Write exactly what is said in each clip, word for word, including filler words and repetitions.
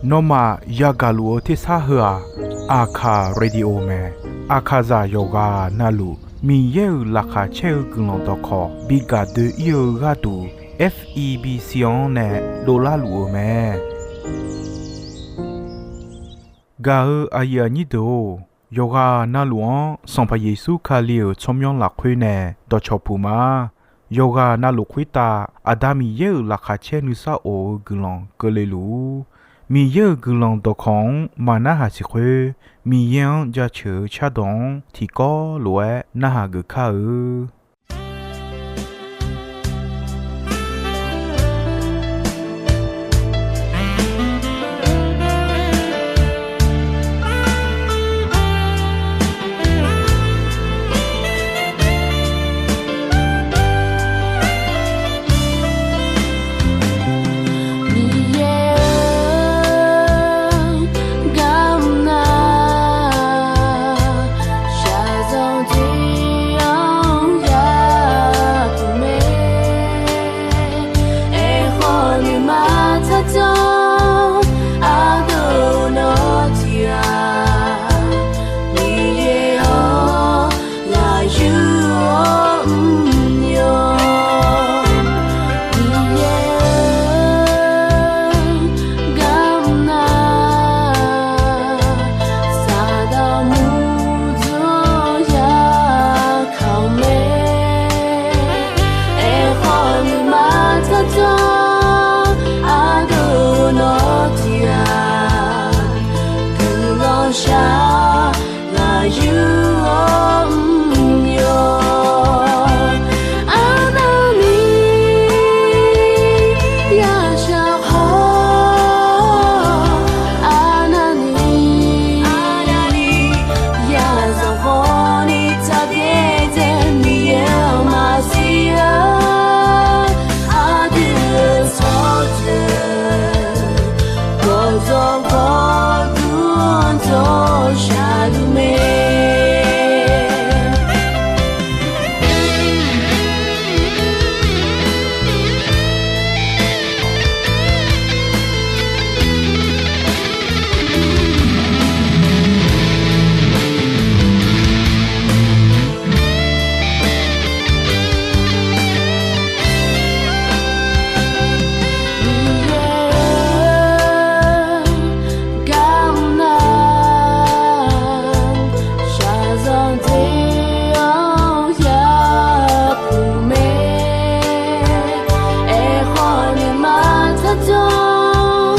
Nawmaf yagaq luf-eu tersar heu-aq, Aqkaq Radio mae. Aqkaqzaq yawqghaq navluf Miqyaer-euq laqkhaq caer-eu guiqlanq dawqkawq bi gaq doe-ir-eu gharduq, F E B C-anr nae dovlar luf-eu mae. Gaq-eu aqyuif aqnyir deuq-or, yawqghaq navluf-anr Sanqpaq Yeqsur Kali-euq tsawrmyanr lafkhoer nae dawqcawq puq ma. Yawqghaq navluf khoertav Aqda Miqyaer-euq laqkhaq caer nuisar of-eu guiqlanq keuvle luf-ur. Miqyaer-euq guiqlanq dawqkawq-anr maqnarhaq siq khoer, Miqyaer-anr jaceuq-eu cardawq-anr tiqkawv lof-aer narhaq geuf kar-eu. Miqyaer-or, garmr nar, shaqzanq tiq-anr yapuq mae. Aerkhawf nuima tsardzanr ardov nawr tiq-aq, Miqyaer-or, lafyur-awr mr-awr, Miqyaer-or, garmr nar, Saqdaq murdzanr-anr yakaq-eu mae. Aerkhawf nuima tsardzanr ardov nawr tiq-aq, guiqlanq shar lafyur-awr mr-awr, arnavni yashaq khawf, arnavni yazanq khawfni tsaqbyaer dzae Miqyaer-anr maqsiq-a. Aqdui-euq tsawrjeuq gawqdzawq gawqdmr-anr dzawr shaqluf mae. Miqyaer-or, garmr nar, shaqzanq tiq-anr yapuq mae. Aerkhawf nuima tsardzanr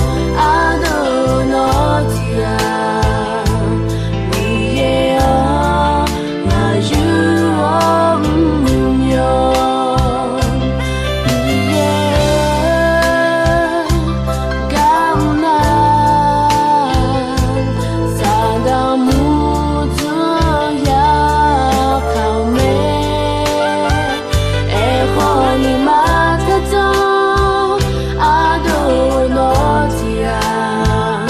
ardov nawr tiq-aq, Miqyaer-or, lafyur-awr mr-awr, Miqyaer-or, garmr nar, Saqdaq murdzanr-anr yakaq-eu mae. Aerkhawf nuima tsardzanr ardov nawr tiq-aq,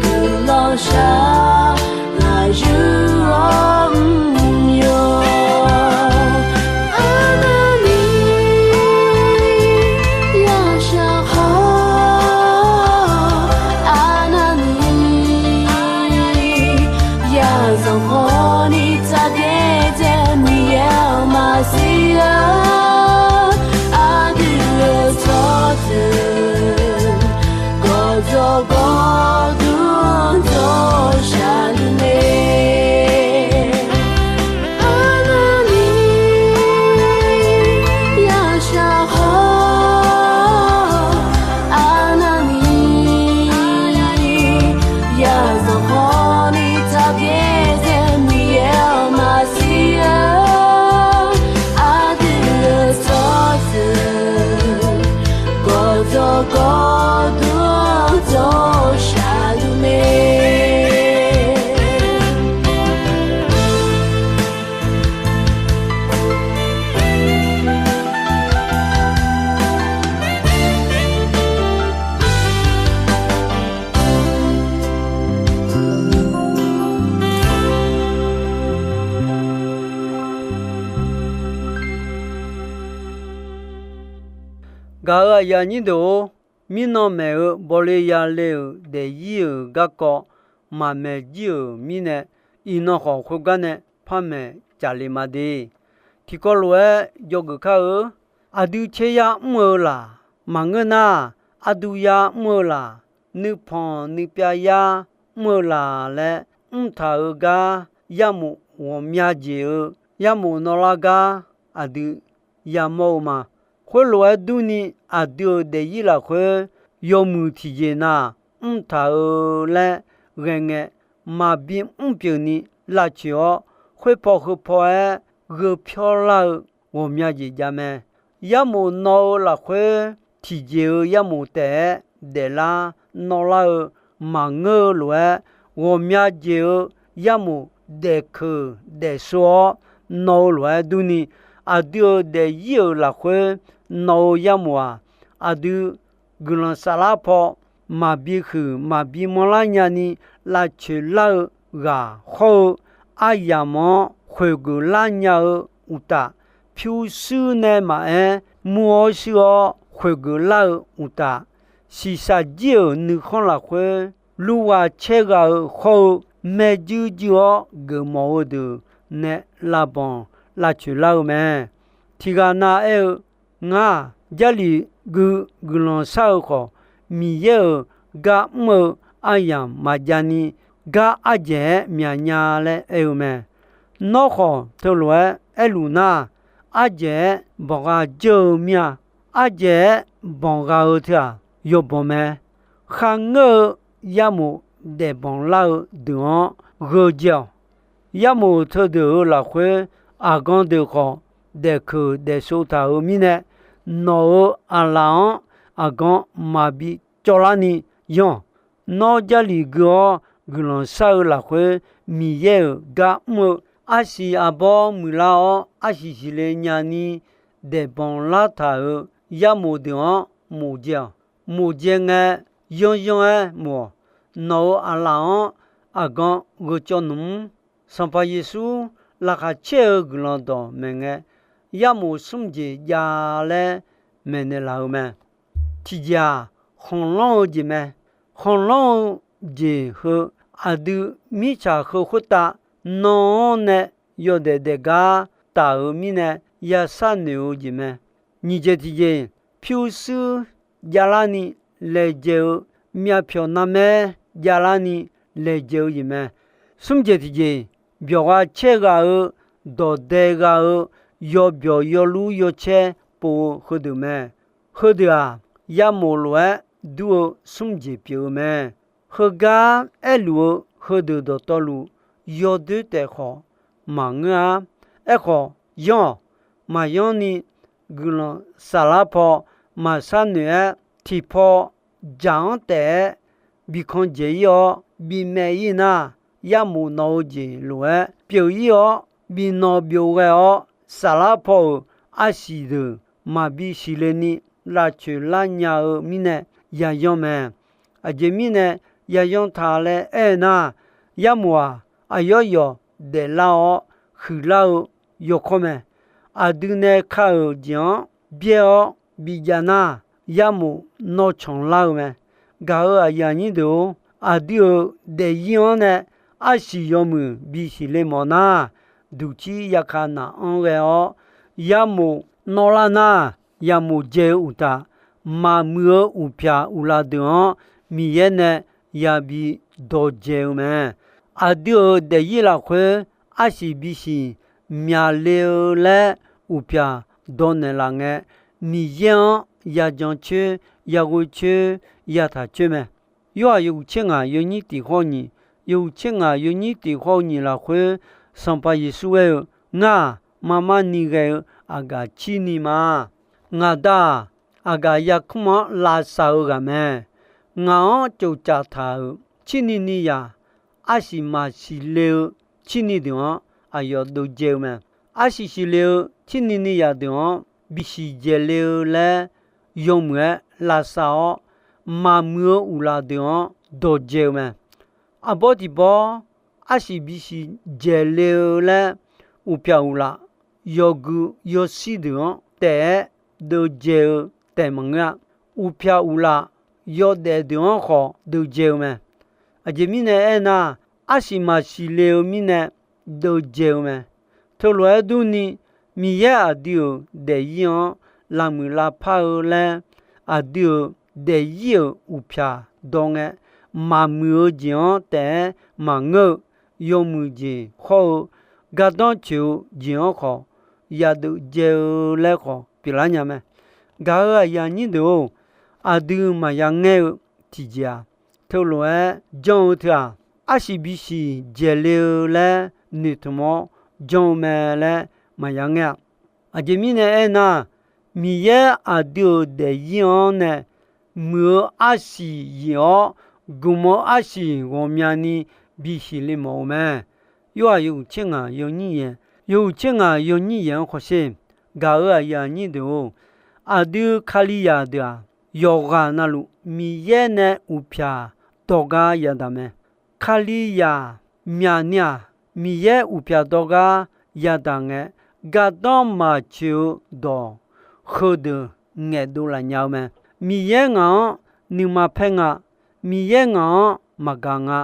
guiqlanq shar lafyur-awr mr-awr, arnavni yashaq khawf, arnavni yazanq khawfni tsaqbyaer dzae Miqyaer-anr maqsiq-a. Aqdui-euq tsawrjeuq gawqdzawq gawqdmr-anr dzawr shaqluf mae. Arnavni yashaq khawf, arnavni yazanq khawfni tsaqbyaer dzae Miqyaer-anr maqsiq-a. Aqdui-euq tsawrjeuq gawqdzawq gawqdmr-anr dzawr shaqluf mae. Gaq-euq aqyuif aqnyir deuq-or, Mirnan maeq-eu bawle yale-euq daefzir-euq garkawv maqmaeq jir-euq mirnae, iqnan khawf khoergar nae par maeq caf le ma de. Tiqkawv lof-aer dzawgeuf kar-eu, aqdui caeryar mr-eu laq, maqngeur nar, aqdui yar mr-eu laq, nuipanq nuipyav yar mr-eu laq laer mrtaq-eu gar, yarmof ghawqmya jeq-eu yarmof nawlar gar aqdui yamawr-eu ma. Khoerlof-aer durni, aqdui-euq daefzir lafkhoer yawmuiq tiqjeq na mrtaq-eu laer ghae ngae, maqbi mrpyeuf ni lavcoeq-awr, khoerpaw heupaw-aer gheu pyawr lar-eu ghawqmya jeq jav mae. Yarmof nawr-eu lafkhoer, tiqjeq-eu yarmof taef-aer daeflar nawrlar-eu maqngeur-eu lof-aer, ghawqmya jeq-eu yarmof daefkeuq daefsov-awr nawr-eu lof-aer durni, aqdui-euq daefzir-euq lafkhoer nawr-eu yarmof-aq, aqdui guiqlanq saflar paw maqbi huiq maqbi manrlar nyani lavcoeq lar-eu ghaq hawr-eu, aryamq-anr khoeqgeuf lar nya-eu uqtaf, pyurshuir nae maqaer mur-awr shuir-awr khoeqgeuf lar-eu uqtaf, shiqshaq jir-euq nuikhanr lafkhoer lurghaq caer ghaq-eu hawr-eu, maerjuir juir-awr geufmawf-eu deuq nae lavbanq lavcoeq lar-eu mae. Tiqghaq nav aer-eu, Ngar-aq, Jarlif gui guiqlanq shar-eu khawf, Miqyaer-euq gar mr-eu aryamq maqjav ni, gar ardzaeq-aer myaq nya laer aer-eu mae. Nawr khawf teulof-aer aerluf nar, ardzaeq-aer banqgha dzeur-eu mir-a. Ardzaeq-aer banqgha-eu teu-aq, yawbanq mae. Kharngeur-eu yarmof daefbanq lar-eu deuq-anr gheu dzae-awq. Yarmof teudeuq-euq lafkhoer, aqgan deuq khawf daefkeuq daefsov taq-euq mirnae, nawq-euq aqlaf-anr aqgan maqbi cawvlar ni yanr-awq. Nawr Jarlif gui-awr guiqlanq shar-eu lafkhoer, Miqyaer-euq gar mr-eu arsiq arbawr muiqlar-awr, arsiq siqle nyani daefbanq lartaq-euq yarmof deuq-anr mof dzae-awq. Mof dzae ngae, yanryanr-aer mof-awq. Nawq-euq aqlaf-anr aqgan gheu cawv nmr. Sanqpaq Yeqsur laqkhaq caer-eu guiqlanq dawq maeq ngae, yarmof smr jeq jav laer maeqnaeq laf-eu mae. Tiqjeq-aq, khanqlanr-eu jeq mae. Khanqlanr-eu jeq heu, aqdui mirtsaq heu khoertav nan-anr nae yawdaef daef gar taf-euq mirnae, ya sharnoeq-eu jeq mae. Nyiq jeq tiqjeq, pyurshuir javlarni laejae-eu, myavpyawq narmaer javlarni laejae-eu jeq mae. Smr jeq tiqjeq, byawqgha caer ghaq-eu, dawqdae ghaq-eu, yawbyawq yawlur yawcaer pov-eu heudeuq mae. Heudeuq-aq, yarmof lof-aer dur-eu smr jeq pyeuf-eu mae. Heugar aerluf-eu heudeuq dawqtawvluf, yawdoer taef khawf maqngeur-ar. Aerkhawf, yanr-awq. Maqyanr ni guiqlanq saflar paw maqshar noeq-aer, tiqpaw jaq-anr taef-aer bi kan dzaeq-ir-awr bi maev-ir nar, yarmof nawq-eu jeq lof-aer pyeuf-ir-awr, bi nawq byov ghae-awr, saflar paw-euq arsiq deuq maqbi siqle ni lavcoeq lar nya-eu mirnae yayanr mae. Aqjeq mirnae yayanr ta laer aer nar, yarmof-aq, aqyawf yawq daeflar-awr huiqlar-eu yawkawr mae. Aqdui nae ka-euq jeq-anr byaer-awr bijav nar, yarmof nawr canqlar-eu mae. Gaq-euq aqyuif aqnyir deuq-or, aqdui-euq daefzir-anr nae arsiq yawmuiq bisiq le mawf nar, duqcir yaka naq-anr ghae-awr, yamof nawr lar nar, yamof dzae-eu uqtaf, maqmuiq-eu uqpyaq uqlaf deuq-anr Miqyaer nae yabi dawqdzae-eu mae. Aqdui-euq daefzir lafkhoer arsiq bisiq myaqle-eu laer uqpyaq dawqnaeq laf ngae, Miqyaer-anr yajan coer, yaghoe coer, yataq coer mae. Yorhaq yawhuiq tser ngaq yawnyir tiq hawr nyiq, yawhuiq tser ngaq yawnyir tiq hawr nyiq lafkhoer, Sanqpaq Yeqsur aer-eu, Ngar-aq, marmar ni ghae-eu aqgaf cir ni ma. Ngaq Da-aq, aqgaf yarkmr-anr lavsav-eu ghaq mae. Ngaq-anr tsoftsaf taq-euq cirni ni yaq, arsiq maqsiq le-eu cirni deuq-anr aqyawf dovdzae-eu mae. Arsiq siqle-eu cirni ni yaq deuq-anr bisiq dzaeq le-eu laer yawmuiq-aer lavsav-awr, maqmuiq-eu uqlaf deuq-anr dawqdzae-eu mae. Arbawr tiqbawr arsiq bisiq dzaeq le-eu laer uqpyaq uqlaf yawgui yawshir deuq-anr taef-aer deuvdzae-eu taef maqngeur-a. Uqpyaq uqlaf yawdaef deuq-anr khawf deuvdzae-eu mae. Aqjeq mirnae aernar, arsiq maqsiq le-eu mirnae deuvdzae-eu mae. Teulof-aer durni, Miqyaer aqdui-euq daefzir-anr lavmuiq lavpar-eu laer, aqdui-euq daefzir-euq uqpyaq dawq ngae, maqmuiq-eu jeq-anr taef-aer maqngeur-eu, yawmuiq jeq hawr-eu gardanr tsoeq-eu jeq-anr khawf, yadeuf dzae-eu laer khawf pyeuflar nya mae. Gaq-euq aqyuif aqnyir deuq-or, aqdui maqya ngaer-eu tiqjeq-aq, teulof-aer janr-eu teu-aq, arsiq bisiq dzaeq le-eu laer noeqtmq-awr janr-eu mae laer maqya ngaer-a. Aqjeq mirnae aernar, Miqyaer aqdui-euq daefzir-anr nae muiq-eu arsiq yif-awr, gmq-eu arsiq ghawqmyani bisiq le mawf-eu mae. Yorhaq yawhuiq tser ngaq yawnyir yaeq, yawhuiq tser ngaq yawnyir yaeq-anr khawsher. Gaq-euq aqyuif aqnyir deuq-or, aqdui Kalizaq deuq-aq, yawqghaq navluf Miqyaer nae uqpyaq dawq gar yadaq mae. Kalizaq myaqni-aq, Miqyaer uqpyaq dawq gar yadaq ngae, gardanr maqtsoeq-eu dawq heudeuq ngaeqdov laf nya-eu mae. Miqyaer ngaq-anr nuima paer nga, Miqyaer ngaq-anr maqgaq nga,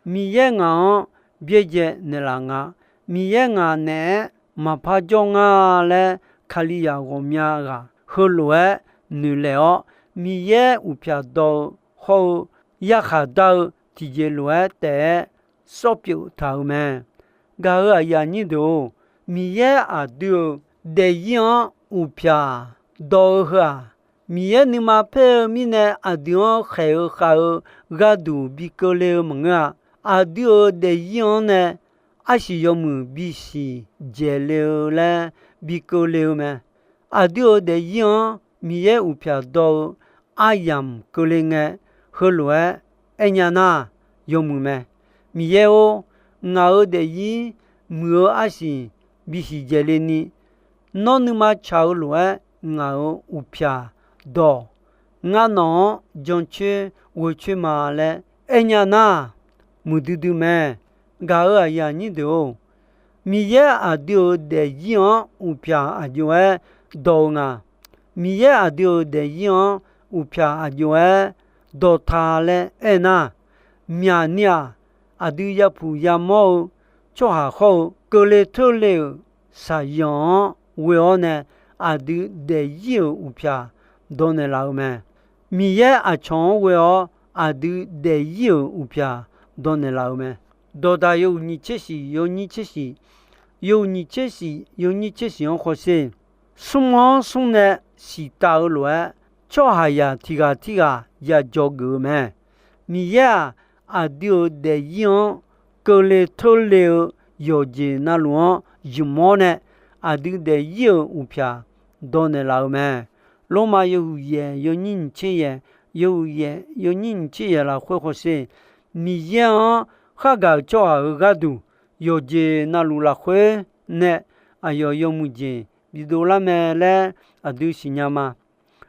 Miqyaer ngaq-anr byaerdzae naeqlaf nga, Miqyaer ngaq naeq-aer maqpar jawr nga laer, Kalizaq ghawqmya ghaq heulof-aer noeqlaeq-awr, Miqyaer uqpyaq dawq-eu hawr-eu yarkhaq dar-eu tiqjeq lof-aer taef-aer sawr pyeuf taq-euq mae. Gaq-euq aqyuif aqnyir deuq-or, Miqyaer aqdui-euq daefzir-anr uqpyaq dawq-eu heu-aq, Miqyaer nuima paer-eu mirnae aqdui-anr khaeq-eu khav-eu gharduq bi keuvle-eu maqngeur-a. Aqdui-euq daefzir-anr nae arsiq yawmuiq bisiq dzaeq le-eu laer bi keuvle-eu mae. Aqdui-euq daefzir-anr Miqyaer uqpyaq dawq-eu aryamq keuvle ngae, heulof-aer aernya nar, yawmuiq mae. Miqyaer-or, ngaq-euq daefzir muiq-eu arsiq bisiq dzaeq le ni, nawr nuima tsaq-eu lof-aer ngaq-euq uqpyaq dawq, ngar nawq-anr jancoer ghoecoer ma laer aernya nar, muiqdui dui mae. Gaq-euq aqyuif aqnyir deuq-or, Miqyaer aqdui-euq daefzir-anr uqpyaq aqjox-aer dawq-eu nga. Miqyaer aqdui-euq daefzir-anr uqpyaq aqjox-aer dawq ta laer aernar, myaqni-aq, aqdui yapuq yamawr-eu tsawrhaq hawr-eu keuvle teurle-euq shaqzanq-anr ghoe-awr nae, aqdui daefzir-euq uqpyaq dawqnaeq laf-eu mae. Miqyaer aqcawq-anr ghoe-awr aqdui daefzir-euq uqpyaq dawqnaeq laf-eu mae. Dawqdaq yawhuiq nyiq tser shif yawnyir tser shif, yawhuiq nyiq tser shif yawnyir tser shif-anr khawsher. Smr-anr smr nae siqtav-eu lof-aer, tsawrhaqzaq tiq ghaq tirghaq ya dzawgeuf-eu mae. Miqyaer-aq, aqdui-euq daefzir-anr keuvle teurle-eu yawqjeq navluf-anr ymq-awr nae, aqdui daefzir-euq uqpyaq dawqnaeq laf-eu mae. Lormav yawhuiq yaeq yawnyir nyiq tser yaeq, yawhuiq yaeq yawnyir nyiq tser yaeq lafkhoer khawsher. Miqyaer-anr khargaq-euq tsawrhaq-euq gharduq, yawqjeq navluf lafkhoer nae aqyawf yawmuiq jeq bidov lar mae laer aqdui siqnya ma.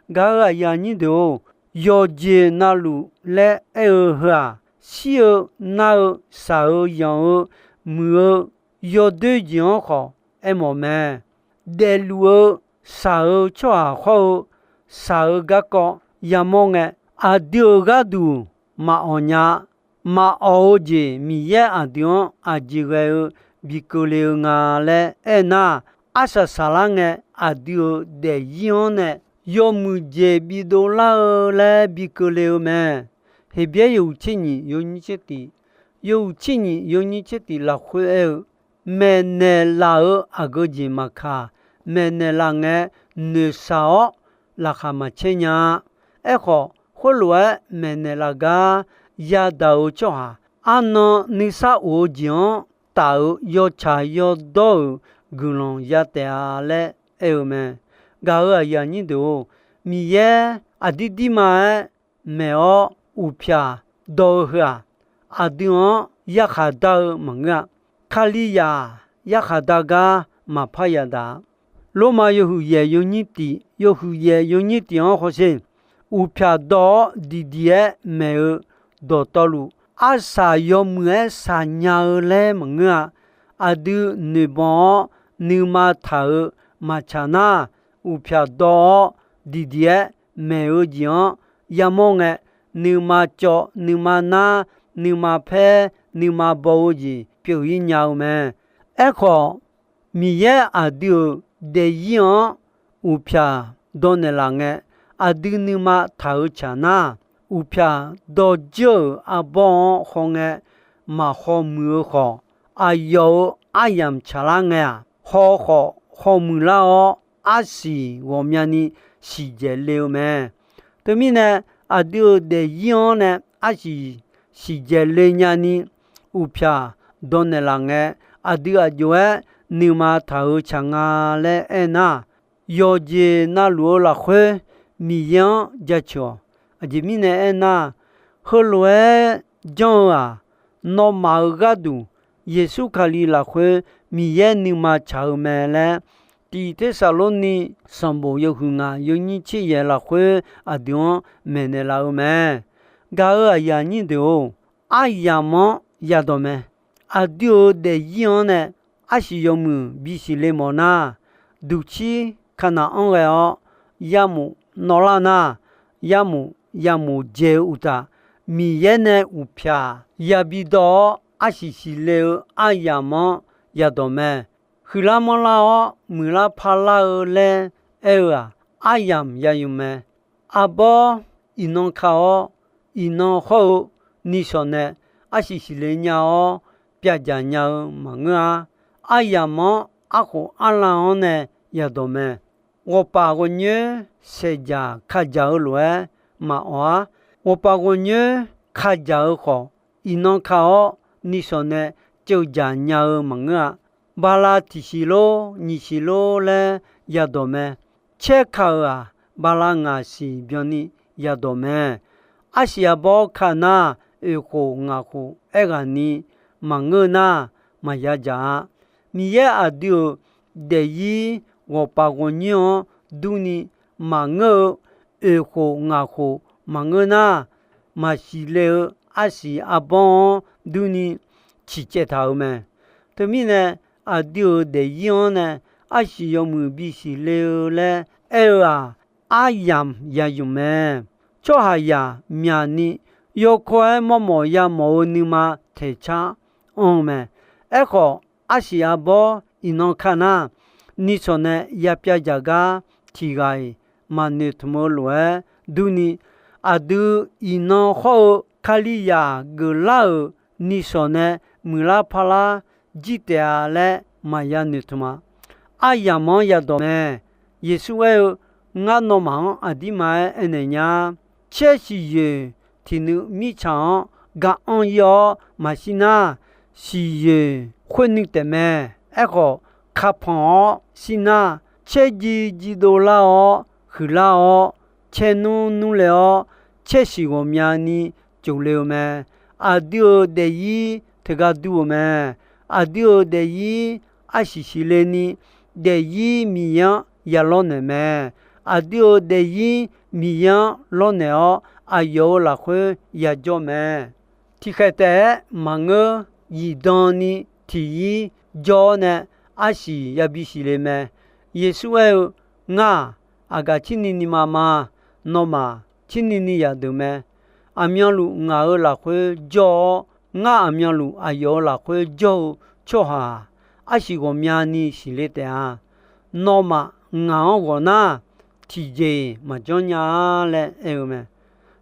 Gaq-euq aqyuif aqnyir deuq-or, yawqjeq navluf laer aer-eu heu-aq, shir-eu, nar-eu, shaq-eu, yanq-eu, muiq-eu, yawdoer jeq-anr khawf aermawf mae. Daefluf-eu, shaq-eu tsawrhaq hawr-eu, shaq-eu garkawv yamawr ngae, aqdui-euq gharduq maqawq nya-a. Maqawq-eu jeq Miqyaer aqdui-anr aqjeq ghae-eu bi keuvle-eu nga laer aernar, arsaq saqlar ngae aqdui-euq daefzir-anr nae yawmuiq jeq bidov lar-eu laer bi keuvle-eu mae. Heqbyaer yawhuiq tser nyiq yawnyir tser tiq, yawhuiq tser nyiq yawnyir tser tiq lafkhoer aer-eu, maeqnaeq laf-euq aqgeu jeq maqkaq, maeqnaeq laf ngae noeqshaq-awr laqkhaq maqcaer nya-a. Aerkhawf, khoerlof-aer maeqnaeq laf gar yadaq-eu tsawrhaq, arnan nuisar of-eu jeq-anr taf-euq yawtsaq yawdawr-euq guiqlanq ya taef-a laer aer-eu mae. Gaq-euq aqyuif aqnyir deuq-or, Miqyaer aqdir dirma-aer maeq-awr uqpyaq dawq-eu heu-aq, aqdui-anr yarkhaq dar-eu maqngeur-a. Kalizaq yarkhaq dar gar maqpar yadaq-a. Lormav yawhuiq yaeq yawnyir tiq, yawhuiq yaeq yawnyir tiq-anr khawsher. Uqpyaq dawq-awr diqdiq-aer maeq-eu dawqtawvluf, arsaq yawmuiq-aer shaqnya-eu laer maqngeur-a. Aqdui noeqbawq-awr nuima taq-euq maqtsaq nar, uqpyaq dawq-awr diqdiq-aer maeq-eu jeq-anr yamawr ngae, nuima cawv, nuima nar, nuima paer, nuima baw-eu jeq pyeuf-ir nya-eu mae. Aerkhawf, Miqyaer aqdui-euq daefzir-anr uqpyaq dawq naeqlaf ngae, aqdui nuima taq-eu tsaq nar, uqpyaq dawqdzeur-euq arbawr-anr hawngae maqhaw muiq-eu khawf, aqyawf-euq aryamq tsaqlar ngae-aq, haw khawf haw muiqlar-awr, arsiq ghawqmyani siqdzaeq le-eu mae. Teumirnae, aqdui-euq daefzir-anr nae arsiq siqdzaeq le nyani uqpyaq dawq naeqlaf ngae, aqdui aqjox-aer nuima taq-eu tsaq nga laer aernar, yawqjeq navluf-eu lafkhoer Miqyaer-anr jaceuq-awq. Aqjeq mirnae aernar, heulof-aer janr-eu-aq, nawmaf-euq gharduq Yeqsur Kali lafkhoer Miqyaer nuima tsaq-eu mae laer, Tiq Tersaqlorni sanqbof yawhuiq ngaq yawnyir tser yaeq lafkhoer aqdui-anr maeqnaeq laf-eu mae. Gaq-euq aqyuif aqnyir deuq-or, aryamq-anr yadawq mae. Aqdui-euq daefzir-anr nae arsiq yawmuiq bisiq le mawf nar, duqcir kaqnaq anr ghae-awr, yarmof nawvlar nar, yarmof yamof dzaeq-eu uqtaf, Miqyaer nae uqpyaq yabi dawv-awr arsiq siqle-eu aryamq-anr yadawq mae. Huiqlar manrlar-awr muiqlar parlar-eu laer aer-eu-aq, aryamq yayuf mae. Arbawr iqnan ka-awr, iqnan hawr-eu nishawq nae arsiq siqle nya-awr, pyavdzaq nya-eu maqngeur-a. Aryamq-anr arkhof arlan-anr nae yadawq mae. Ghawqpaf ghawqnyoer saeqdzaq kadzaq-eu lof-aer maqawq-ar. Ghawqpaf ghawqnyoer kadzaq-eu khawf, iqnan ka-awr nishawq nae ceuv dzaq nya-eu maqngeur-a. Bala tiqsiq lor nyiq siq lor laer yadawq mae. Caer ka-euq-aq, bala ngaq siq byanni yadawq mae. Arsiq arbawr ka nar, oeq khof ngaq khof aerghaqni maqngeur nar, maqya dzaq-a. Miqyaer aqdui-euq daefzir ghawqpaf ghawqnyoer-anr durni maqngeur-eu, oeq khof ngaq khof maqngeur nar, maqsiq le-eu arsiq arbawr-anr durni ciqcaev taq-euq mae. Teumirnae, aqdui-euq daefzir-anr nae arsiq yawmuiq bisiq le-eu laer aer-eu-aq, aryamq yayuf mae. Tsawrhaqzaq myaqni yawkawr-aer mawrmawf yamawf-eu nuima taeqcar anr-eu mae. Aerkhawf, arsiq arbawr iqnan ka nar, nishawq nae yapyav dzaq gar tiq ghaq-iq maqnoeq tmq-eu lof-aer durni, aqdui iqnan hawr-eu Kalizaq geuflar-euq nishawq nae muiqlar parlar jir taef-a laer maqya noeqtmq-a. Aryamq-anr yadawq mae. Yeqsur aer-eu, Ngar nawmaf-anr aqdirma-aer aernaeq nya. Caer siqyoeq tiqnuiv mirtsaq-anr ga anr-ir-awr maqshir nar, siqyoeq khoer nuiv taef mae. Aerkhawf, kapanq-awr shir nar, caer jiv jiv dovlar-awr huiqlar-awr, caer nmr nmr le-awr, caer siq ghawqmyani cof le-eu mae. Aqdui-euq daefzir teugar dur-eu mae. Aqdui-euq daefzir arsiq siqle ni, daefzir Miqyaer-anr ya lawrnaeq mae. Aqdui-euq daefzir Miqyaer-anr lawrnaeq-awr, aqyawf-euq lafkhoer yajawr mae. Tiqkhaeq taef-aer maqngeur, zifdan ni tiqzir jawr-awr nae arsiq yabi siqle mae. Yeqsur aer-eu, Ngar-aq, aqgaf cirni ni ma ma. Nawmaf cirni ni zaqdeuq mae. Aqmyanluf ngaq-euq lafkhoer jawr-awr, ngar aqmyanluf aqyawf-euq lafkhoer jawr-eu tsawrhaq-aq, arsiq ghawqmyani siqle taef-a. Nawmaf ngaq-anr ghawq nar, tiqjeq-iq maqjanr nya-a laer aer-eu mae.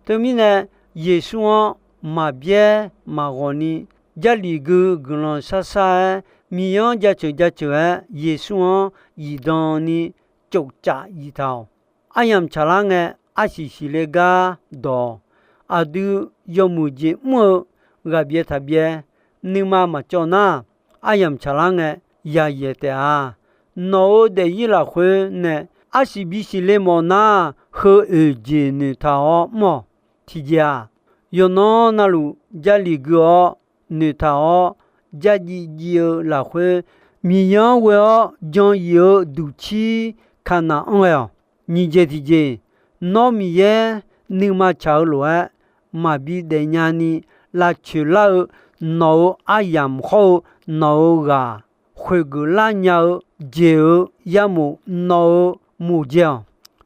Teumirnae, Yeqsur-anr maqbyaer maqghawq ni, Jarlif gui guiqlanq shar shar-aer, Miqyaer-anr jaceuq jaceuq-aer, Yeqsur-anr zifdan ni tsofcaf zif taq-awq. Aryamq tsaqlar ngae, arsiq siqle gar dawq-awq. Aqdui yawmuiq jeq mr-eu ghaqbyaev taqbyaev, nuima maqcawv nar, aryamq tsaqlar ngae, yayaeq taef-a. Nawq-euq daefzir lafkhoer nae arsiq bisiq le mawf nar, heu oeq jeq noeqtaq-awr mr-awq. Tiqjeq-aq, yawqnan navluf Jarlif gui-awr noeqtaq-awr, Jarlif jiv-eu lafkhoer Miqyaer-anr ghoe-awr jan yif-eu duqcir Kaqnaq anr ghae-awq. Nyiq jeq tiqjeq, nawr Miqyaer nuima tsaq-eu lof-aer maqbi daefnya ni lavcoeq lar-eu nawq-euq aryamq hawr-eu nawq-euq ghaq khoeq geuf lar nya-eu jeq-euq yamof nawq-euq mof dzae-awq.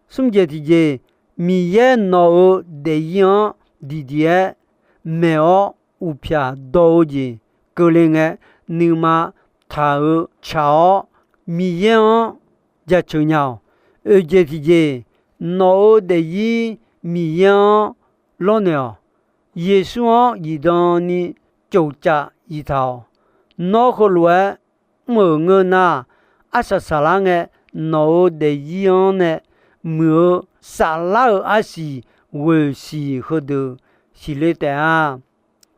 Smr jeq tiqjeq, Miqyaer nawq-euq daefzir-anr diqdiq-aer maeq-awr uqpyaq dawq-eu jeq keuvle ngae, nuima taq-eu tsaq-awr Miqyaer-anr jaceuq nya-awq. Oeqjeq tiqjeq, nawq-euq daefzir Miqyaer-anr lawrnaeq-awq. Yeqsur-anr zifdan ni tsofcaf ziftaq-awq. Nawr heulof-aer mr-euq ngeur nar, arsaq saqlar ngae, nawq-euq daefzir-anr nae muiq-eu saflar-euq arsiq ghoeq siq heudeuq siqle taef-a.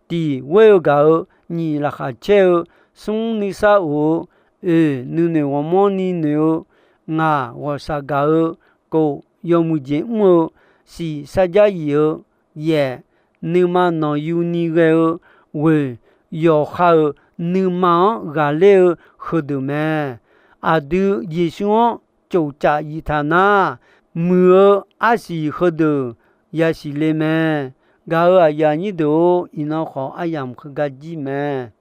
Tiq ghoer-eu gaq-eu, nyiq laqkhaq caer-eu, smr nuisar of-eu, oeq nuinoeq ghawqmanrni noeq-eu, ngaq ghawqshaq gaq-eu, kof yawmuiq jeq mr-eu, siq sarjax yif-eu, yaef nuima nanqyuni ghae-eu, ghoeq yawqha-euq nuima-anr ghaqler-eu heudeuq mae. Aqdui Yeqsur-anr tsofcaf ziftaq nar, muiq-eu arsiq heudeuq yasiq le mae. Gaq-euq aqyuif aqnyir deuq-or, iqnan khawf aryamq heugar jir mae.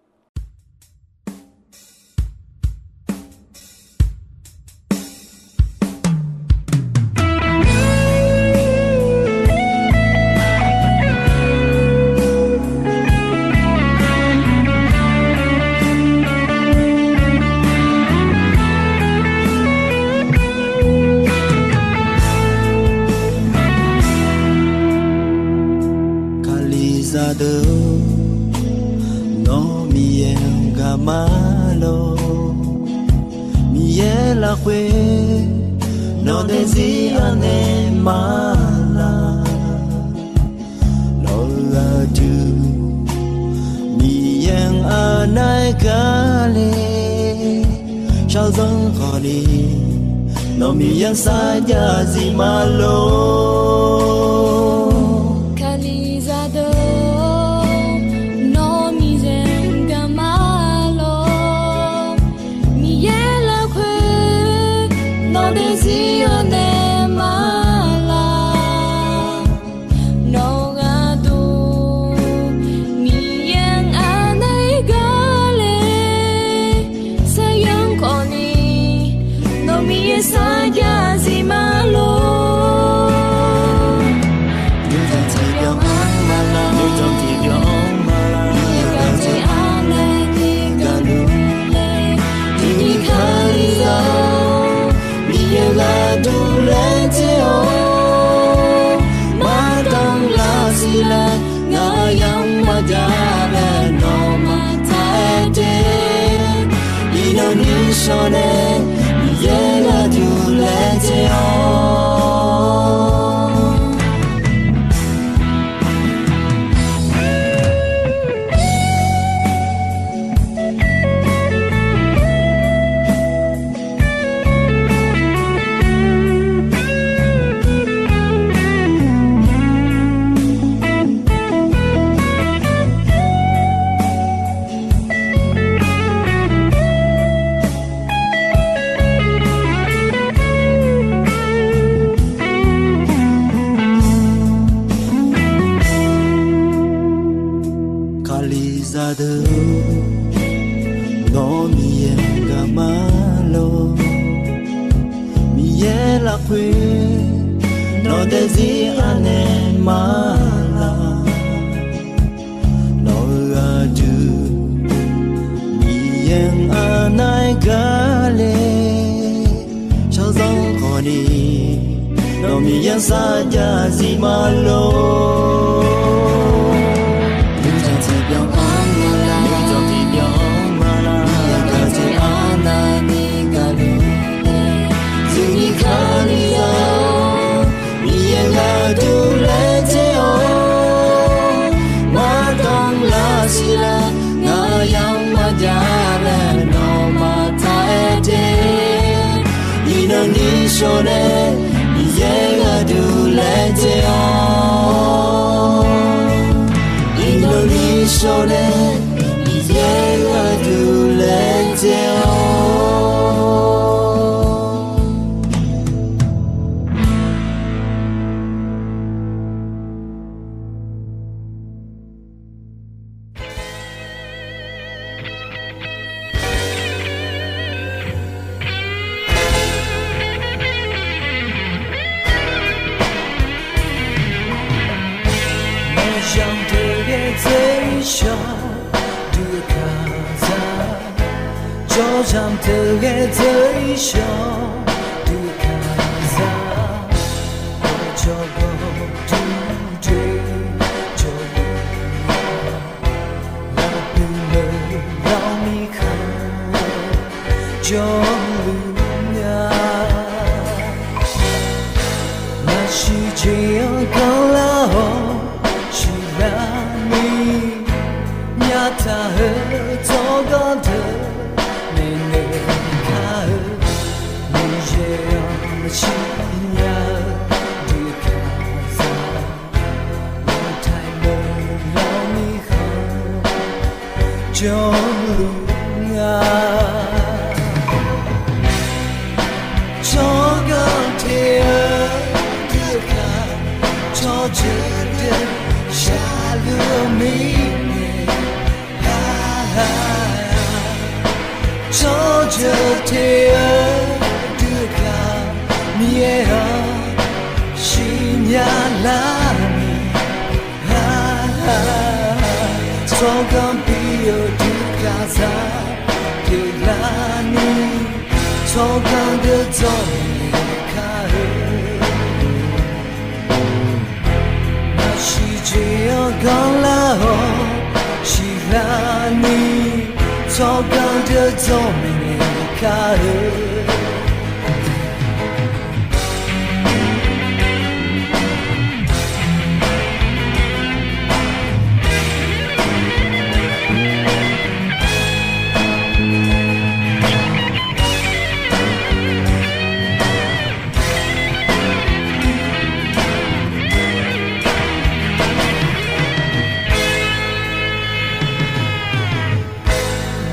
Kalizaq deuq, nawr Miqyaer-anr gaq ma lor. Miqyaer lafkhoer nawq daefzir anaeq ma laq. Nawq-euq aqdui Miqyaer-anr anaeq gaq le. Shaqzanr khawf ni nawq Miqyaer-anr sarjax zif ma lor. Kalizaq deuq, nawr Miqyaer-anr gaq ma lor. Miqyaer lafkhoer nawq daefzir anaeq ma laq. Nawq-euq aqdui Miqyaer-anr anaeq gaq le. Saqyanr khawf ni nawq Miqyaer sarjax zif ma lor. Nuijan tiqbyan-anr ma laq, nuijan tiqbyan-anr ma laq, Miqyaer gaq jeq anaeq ni gaqluf le. Tiqnyir Kalizaq-or, Miqyaer gharduq laejae-awr, mardanr lar siqlar, ngaq yamq maqjav laer nawmaf taq-aer de. Iqnan nishawr nae Miqyaer gharduq laejae-awr. Kalizaq deuq, nawr Miqyaer-anr gaq ma lor. Miqyaer lafkhoer nawq daefzir anaeq ma laq. Nawq-euq aqdui Miqyaer-anr anaeq gaq le. Shaqzanr khawf ni nawq Miqyaer-anr sarjax zif ma lor. Nuijan tiqbyan-anr ma laq, nuijan tiqbyan-anr ma laq, Miqyaer gaq jeq anaeq ni gaqluf le. Tiqnyir Kalizaq-or, Miqyaer gharduq laejae-awr, mardanr lar siqlar, ngaq yamq maqjav laer nawmaf taq-aer de. Iqnan nishawr nae Miqyaer gharduq laejae-awr, iqnan nishawr nae Miqyaer gharduq laejae-awr. Jawrjamq teu ghae dzeur-ir shawr, dui kaqzaq. Jawrjamq teu ghae dzeur-ir shawr, dui kaqzaq. Jawrgawr dur doe jawrluf nya, lafpuiq meuq lawrmir khanq jawrluf nya. Maqsiq jeq-anr ganrlar-awr siqlar ni, nyataq-eu tsawrganr deuq maeqnaeq kar-eu, Miqyaer-anr maqsiq nya-eu dui kaqzaq. Maqtaiq meuq lawrmir khanq jawrluf nga. Tsawrganr te-eu dui kaq, tsawrjeuq deuq shaqluf-eu mirnae, tsawrjeuq te-eu dui kaq, Miqyaer-anr siqnya lar ni, tsawrganr bi-eu dui kaqzaq pyeuflar ni, tsawrganr deuq dzawrnaeq kar-eu. Maqsiq jeq-anr ganrlar-awr siqlar ni, tsawrganr deuq dzawrnaeq kar-eu.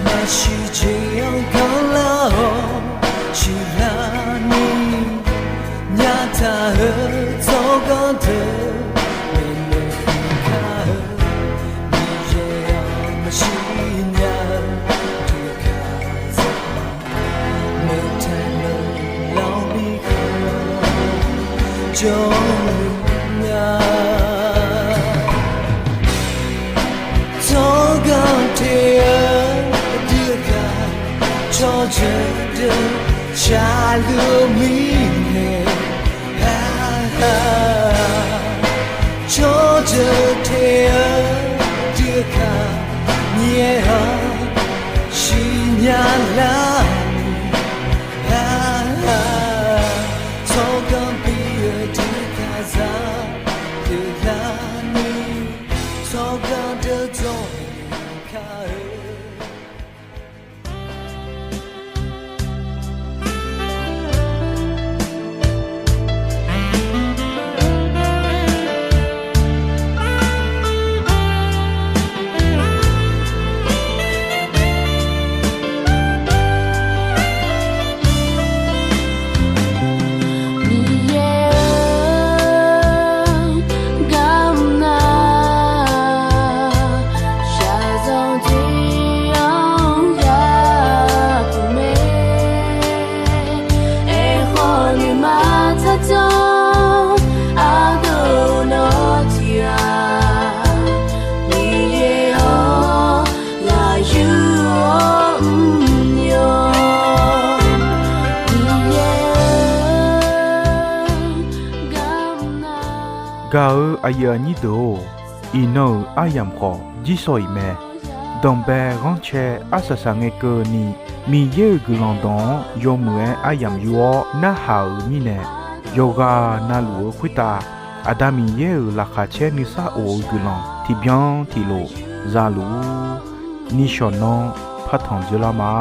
Maqsiq jeq-anr ganrlar-awr siqlar ni, nyataq-eu tsawrganr deuq maeqnaeq kar-eu, Miqyaer-anr maqsiq nya-eu dui kaqzaq, meuq taeq meuq lawrmir khanq jawrluf nya. Tsawrganr te-eu dui kaq, tsawrjeuq deuq shaqluf-eu mirnae, tsawrjeuq te-eu dui kaq, Miqyaer-anr siqnya lar ni, tsawrganr bi-eu dui kaqzaq pyeuflar ni, tsawrganr deuq dzawrnaeq kar-eu. Miqyaer-eu, garmr nar shaqzanq tiq-anr yapuq mae. Aerkhawf nuima tsardzanr ardeuv nawr tiq ghaq, Miqyaer-anr ghaq yur-awr mrnya. Miqyaer-eu, garmr nar. Gaq-eu aqyuif aqnyir deuq-or, iqnan-euq aryamq khawf jirsawq iq mae. Danqbae ghanrcae arsaq saqngae keuvni, Miqyaer-euq guiqlanq dawq-anr yawmuiq-aer aryamq yur-awr narhaq-euq mirnae, yawqghaq navluf-eu khoertav Aqda Miqyaer-euq laqkhaq caer nuisar of-eu guiqlanq tiqbyan tiqlof zaluf-ur. Nishawq nanr partanq dzeurlar ma.